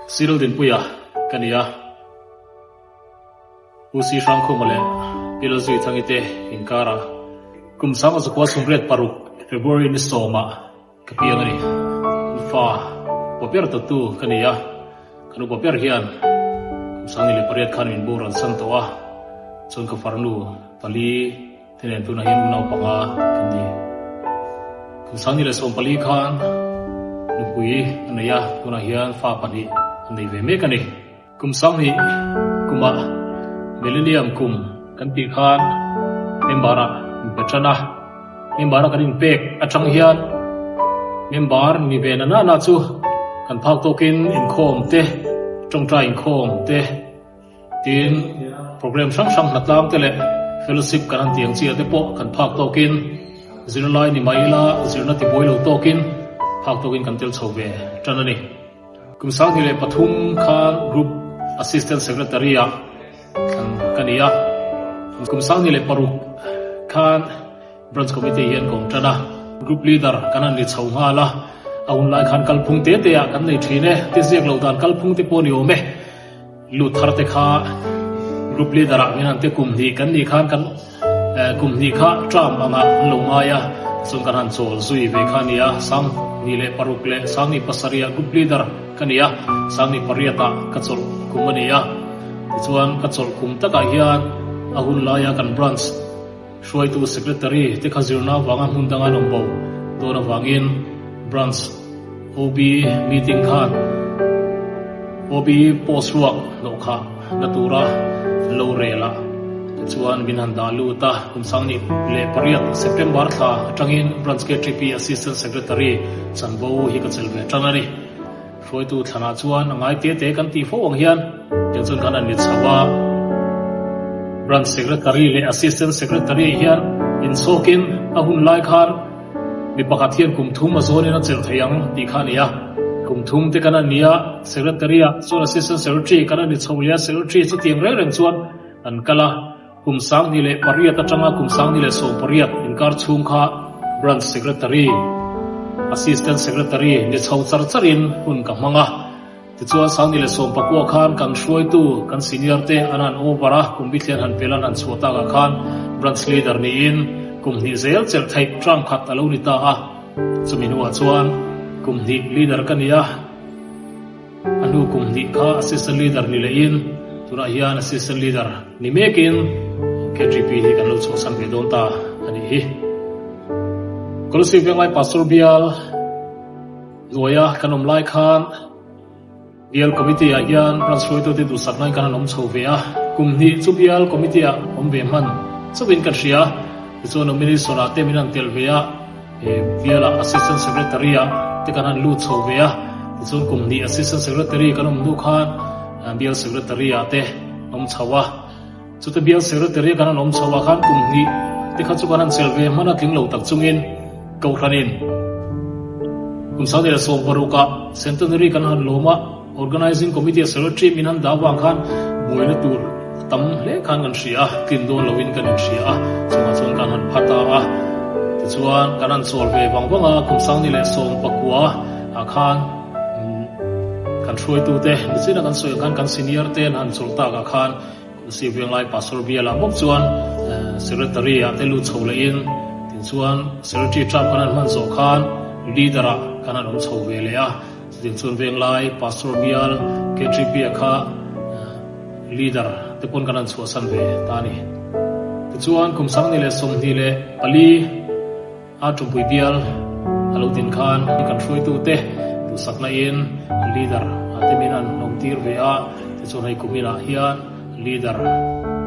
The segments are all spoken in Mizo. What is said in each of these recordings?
Cyril Dinpuia ka ni a, U Si Hrangkhuma leh Pi Lalzuithangi te inkarah kum 1986 February ni sawmah ka piang a ni. Fa upa ber tawhtu ka ni a, kan upa ber hian kum 18 khan min boral san tawh a, chuan ka farnu pali Te nen tunah hian unau panga kan ni. Kum 2014 khan nupui a nei a, tunah hian fa pahnih a nei ve mek a ni. Kum 2000 kumah Millennium kum kan tih khan member ah min pe tan a, member a kan inpek atang hian member ni ve na na chu kan phak tawkin inkhawm te, tawngtai inkhawm te, Tin, program hrang hrang hnatlang te leh fellowship kan han tiang chiah te pawh kan phak tawkin zirlai ni mai ila zirna ti buai lo tawkin phak tawkin kan tel chho ve tan a ni. Kum 2003 khan Group Assistant Secretary ah thlan ka ni a, kum 2006 khan Branch Committee hian ka awm tan a, Group Leader kan han ri chho nghal a, a hun lai khan kalphung te te ah kan nei thin e, ti ziak loh dan kalphung te pawh ni awm e. Lut thar te kha Group Leader ah min han ti kum hnih kan nih khan kan kum hnih kha term anga an lo ngai a, chuan kan han chawl zui ve kha a ni a, 2006 leh 2007 ah Group Leader ka ni a, 2008 ah ka chawlh kum a ni a, tichuan ka chawlh kum takah hian a hun laia kan Branch Hruaitu Secretary te kha zirna avanga hmun danga an awm bo dawn avangin Branch OB meeting khan OB post ruak hlawh kha la tura an lo rel a, tichuan min han dah lut a, kum 2008 September thla atangin Branch KTP Assistant Secretary chanvo hi ka chelh ve tan a ni. Hruaitu thlanah chuan a ngai te te kan tih fo ang hian tiang chuan kan han ni chho a, Branch Secretary leh Assistant Secretary hian insawkin a hun lai khan mi pakhat hian kum thum a zawnin a chelh thei ang tih kha a ni a, kum thum te kan han ni a, Secretary ah chuan Assistant Secretary kan han ni chho leh a, Secretary chutiang reng reng chuan an kal a. Kum 2008 atanga kum 2018 inkar chhung kha Branch Secretary, Assistant Secretary ni chho char charin hun ka hmang a. Tichuan 2019 khan kan hruaitu kan senior te an han over a, kum bithlian han pel an han chhuah takah khan Branch Leader niin kum hnih zel chelh theih term khat a lo ni ta a. Chumi hnuah chuan kum hnih Leader ka ni a. A hnu kum hnih kha Assistant Leader ni lehin tunah hian Assistant Leader ni mekin KTP hi kan lo chhuahsan ve dawn ta a nih hi. Kolasib Venglai Pastor Bial hnuaia kan awm lai khan Bial Committee ah hian Branch hruaitute duhsak nan kan han awm chho ve a, kum hnih chu Bial Committee ah awm ve hman chauhin kan hria. Tichuan Nomination ah te min han telh ve a. Bialah Assistant Secretary ah te kan han lut chho ve a, tichuan kum hnih Assistant Secretary kan awm hnu khan Bial Secretary ah te awm chho a, chute Bial Secretary kan han awm chho ah khan kum hnih te kha chu kan han chelh ve hman a tling lo tak chungin Kohhranin kum 2016 ah Centenary kan han lawm a, Organizing Committee a Secretary min han dah avang khan buaina tur tam hle khan kan hria a, tlin dawn loin kan inhria a, chungah chuan kan han pha ta a. Tichuan kan han chawl ve vang vang a, kum 2019 ah khan kan hruaitute nichin a kan sawi ang khan kan senior te an han chawlh takah khan Sih Venglai Pastor Biala bawk chuan Secretary ah te lut chho lehin tichuan Secretary term kan han hman zawh khan Leader ah kan han awm chho ve leh a. Chutiang chuan Venglai Pastor Bial KTP ah kha Leader te pawn kan han chhuahsan ve ta a ni. Tichuan kum 2024 a Tumpui Bial a lo din khan kan hruaitute duhsakna in Leader te min an awm tir ve a, tichuan hei kumin ah hian Leader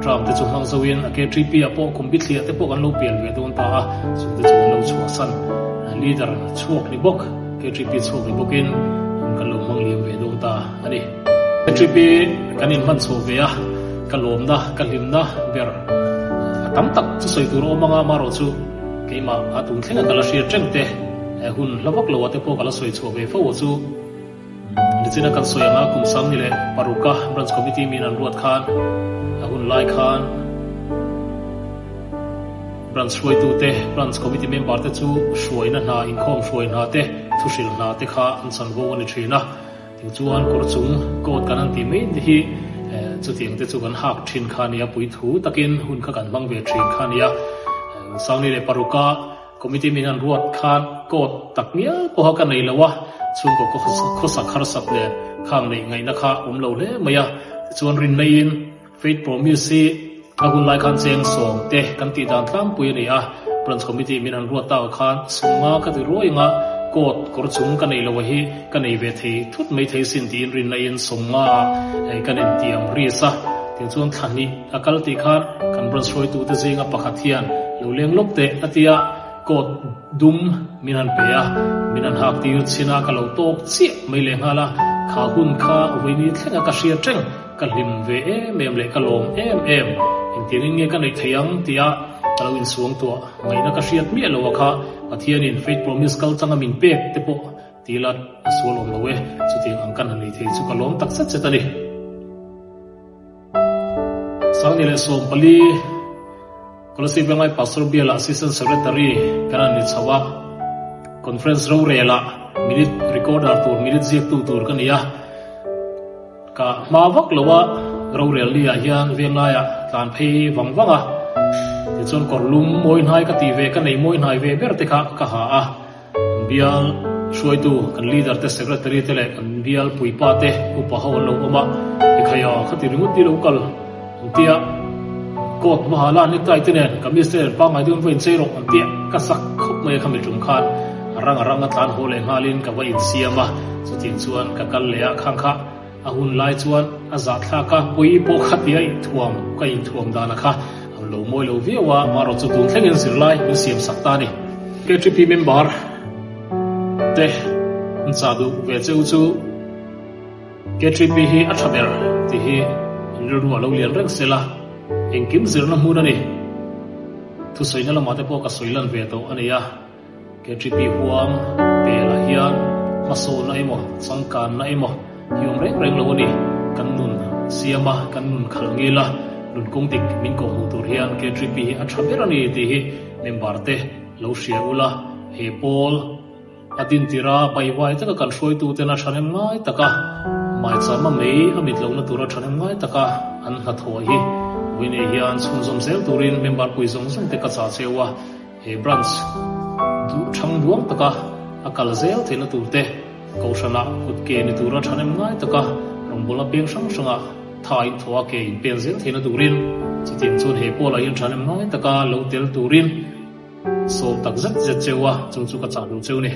term te chu hmang zo in a KTP ah pawh kum bithliah te pawh kan lo pian ve dawn ta a, chung te chu kan lo chhuahsan Leader chhuak ni bawk KTP chhuak ni bawk in kan lo hmang liam ve dawn ta a ni. KTP kan in hman chhuah ve a, ka lawmna ka hlimna ber a tam tak chu sawi tur a awm anga amaherawh chu keimah a tun thleng a ka la hriat reng te hun hla vak lo ah te pawh ka la sawi chhuah ve fo chu. Nichina kan sawi anga kum 2006 a Branch Committee min an ruat khan a hun lai khan Branch hruaitute, Branch Committee member te chu hruaina hna, inkhawm hruai hna te, thuhrilh hna te kha an chanvo a ni thin a. Tichuan kawr chung coat kan han tih mai te hi chutiang te chu kan hak thin kha a nia, puithu takin hun kha kan hmang ve thin kha a nia. Sangni leh Paruka committee min han ruat khan coat tak ngial pawha ka nei lo a, chhungkaw khawsak harsat leh khang neih ngaihna kha awm lo hle mai a. Tichuan rinna-in Faith Promise hi a hun lai khan cheng sawmte kan tih dan tlangpui a ni a, Branch Committee min han ruat tak ah khan sawmnga ka ti ruai anga coat kawr chung ka nei lo a hi ka nei ve thei thut mai thei sin tiin rinna in sawmnga ah kan intiam ris a, tiang chuan thla hnih a kal tih khan kan branch hruaitute zinga pakhat hian lo leng lawk teh a ti a, coat dum min han pe a, min han hak tir chin a ka lo tawk chiah mai leh nghal a, kha hun kha vawiini thleng a ka hria teng. Ka hlim ve em em leh ka lawm em em, engtiangin nge ka neih theih ang tia ka lo insuang tuah ngaihna ka hriat miah lo a kha Pathianin Faith Promise kal changa min pek te pawh ti ila a sual awm lo e, chutiang ang kan han nei thei chu ka lawm tak zet zet a ni. Sangni leh 14 Kolasib Venglai Pastor Biala Assistant Secretary kan han ni chho a, Conference rorel-ah minute recorder tur minute ziaktu tur ka ni a. Ka hma vak lo a, rorel ni ah hian venglaiah tlan phei vang vang a, tichuan kawr lum mawi hnai ka tih ve ka nei mawi hnai ve ber te kha ka ha a, kan bial hruaitu kan leader te secretary te leh kan bial puipa te upa ho an lo awm a, ekhai a khati ringawt ni lo kal an tia, coat hmaha la necktie te nen kamis te nen pangngai deuhin va inchei rawh an tia, ka sak khawp mai a khami tum khan a rang a rang a tlan haw leh nghalin ka va insiam a, chutiang chuan ka kal leh a khang kha a hun lai chuan a zahthlak a, pawi pawh kha tia inthuam ka inthuam dan a kha a lo mawi lo viau a, amaherawh chu tun thlengin zirlai min siam sak ta a ni. KTP member te an chah duh ve cheu chu. KTP hi a tha ber tih hi an rilru a lo lian reng sel a, engkim zirna hmun a ni. Thusawina lamah te pawh ka sawi lan ve tawh a ni a, KTP huang pelah hian hmasawna emaw changkanna emaw hi awm reng reng lo a ni. Kan nun siam a, kan nun khalh ngil a, nun kawng dik min kawhhmuh tur hian KTP hi a tha ber a ni tih hi member te lo hria ula, he pawl A dintir a, baihvai taka kan hruaituten a thahnem ngai taka maichama mei a mit lohna tura thahnem ngai taka an hnathawh hi vawiinei hian chhunzawm zel turin member pui zawng zawng te ka chah cheu a, he branch duh thang duang taka a kal zel theihna tur te, kohhranah kut ke ni tura thahnem ngai taka rawngbawlna peng hrang hranga tha inthawh a ke inpen zel theihna turin chutiang chuan he pawlah hian thahnem ngai taka lo tel turin Sawm tak zet zet cheu a, chu chu ka chah duh cheu ni.